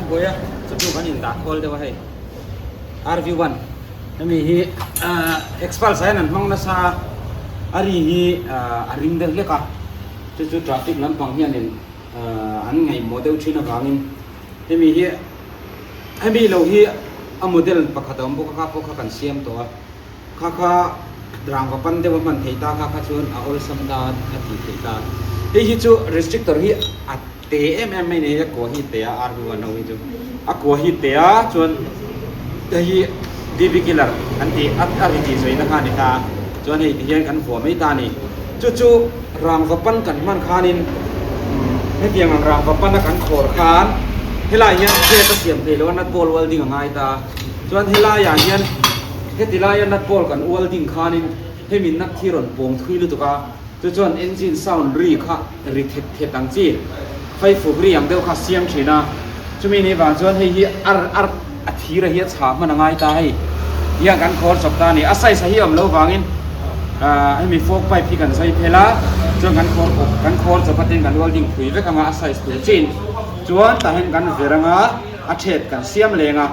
buai a chawhnu kan indah khawl deuh a hei RV1 hemi hi Xpulse ah hian an hmang nasa a a ri hi a ring deuh hlek a chu chu traffic lampang hianin an ngaihmawh deuh thin avangin hemi hi hemi lo hi a model pakhat a awm bawk a kha pawh kha kan siam tawh a. Kha kha rangva pan deuh a hman theih ta kha kha chuan a awlsam ta a tih theih ta. Hei hi chu restrictor hi a te em em mai ni a kua hi te a RV1 ho hi chu a kua hi te a chuan hei hi DB killer an tih a a ri tih zawina kha a ni ta a chuan hei tihian kan vuah mai ta a ni. Chu chu rangva pan kan hman khanin hetiang ang rangva pana kan khawr khan helaiah hian thread a siam theih loh a nut bolt welding a ngai ta a chuan helaiah hian Heti laia nut ball kan ual ding khanin hemi nut hi rawn pawng thui lutuk a, chu chuan engine sound ri kha ri thet thet ang chi, faifuk ri ang deuh kha a siam thin a, chumi ni vang chuan hei hi ar ar a thir a hi a chhah hman a ngai ta hei hian kan khawr chawp ta a ni, a size a hi awm lo vangin ahh hemi fork pipe hi kan zai phel a, chuan kan khawr kawp kan khawr chawp atin kan ual ding phui vek anga a size tur chin chuan tah hian kan ver anga a thet kan siam leng a.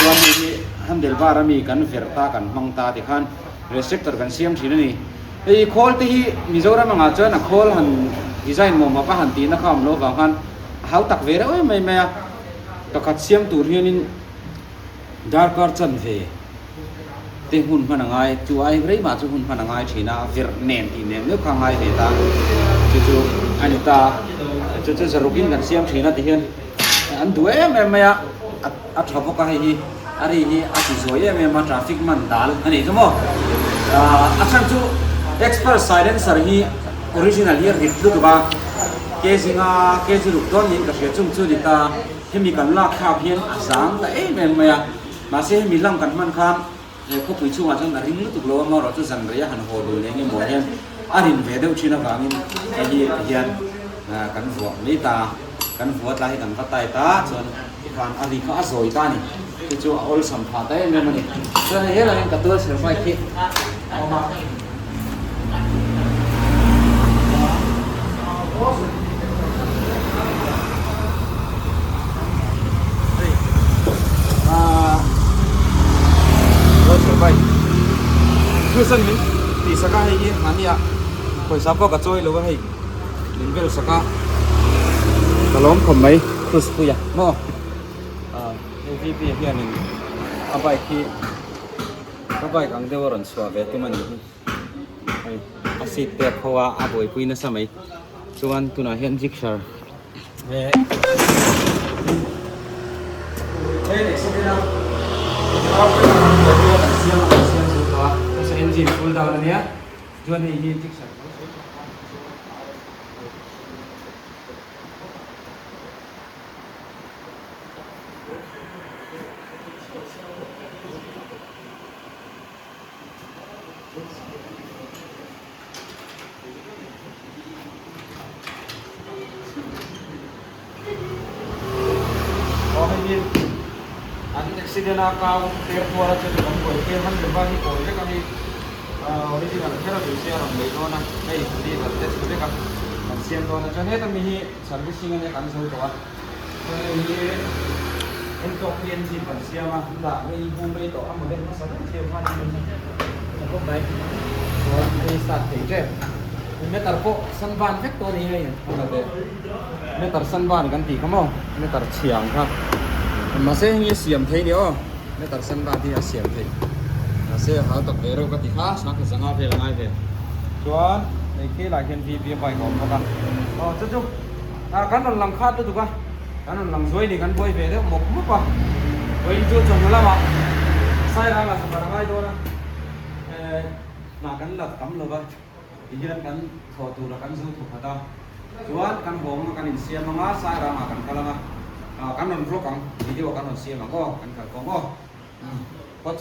Chuan hei hi handle bar ami kan verh ta kan hmang ta tikhan restrictor kan siam thin a ni. Hei khawl te hi Mizoram angah chuan a khawl han design mawm mawp a han tihna kha awm lo vang khan a hau tak ve reuh em mai mai a. Pakhat siam tur hianin darkar chanve te hun hman a ngai chu ai rei mah chu hun hman a ngai thin a verh nen tih nen meuh kha a ngai ve ta chu chu a ni ta. Chu chu zarukin kan siam thin a tihian an duh em em mai a. A tha bawk a hei hi a ri hi a ti zawi em em a traffic man dal a nih chu maw a chhan chu expert silencer hi original hi a rit lutuk a kg nga kg ruk dawn niin ka hria chung chu ni ta hemi kan lak thlak hian a zang ta em em mai a mahse hemi lang kan hman khan He khawpui chhungah chuan a ring lutuk lo a, amaherawh chu zan rei a han haw dul eng emaw hian a rin ve deuh thin avangin hei hi tihian kan vuah mai ta, kan vua tlai hi kan va tai ta chuan tikhan a ri kha a zawi ta a ni, chu chu a awlsam phah ta em em a ni. Chuan hei helaiah hian ka tual ser bike hi a awm a. Min tih sak a hei hi mahnia pawisa pawh ka chawi lo a hei min vel sak a ka lawm khawp mai cruise pui a maw hei vp hianin a bike hi ka bike ang deuh a rawn chhuah ve tum a nih hi hei a seat te a kho a a buaipui nasa mai chuan tunah hian jigsaw engine full down ania chuan hei hi jigsaw Aw hei hi an accident a kau ter tuar a chuan kan buai phei han ber hi kawi vek a hei original kher a lui se a rawn lei dawn a hei lever te chhe vek a kan siam dawn a chuan heta mi hi servicing ania kan zo tawh a chuan hei hi entawk hi engine kan siam a dah rei hung rei tawh a model hmasa deuh siam khan a khawp mai chuan hei start thei tep meter pawh san van vek tawh a ni hei a la ve meter san van kan tih kha maw meter chhiang kha mahse heng hi a siam thei a ni aw meter san van hi a siam thei mahse a hal tak ve reuh ka ti kha sangha zanga vel a ngai ve chuan hei khi lah hian vp a bike a awm bawk a aw chu chu ah kan rawn lang khat lutuk a kan rawn lang zuai ni kan buai ve deuh mawp mawp a vawiin chu chawhnu lamah Sairanga safar a ngai dawn a eh hna kan la tam lo va tihian kan thawh tura kan zo thawk khat a chuan kan hawng a kan insiam ang a Sairanga kan kal ang a ah kan rawn vlog ang video kan rawn siam ang aw kan kalkhawm aw phawt.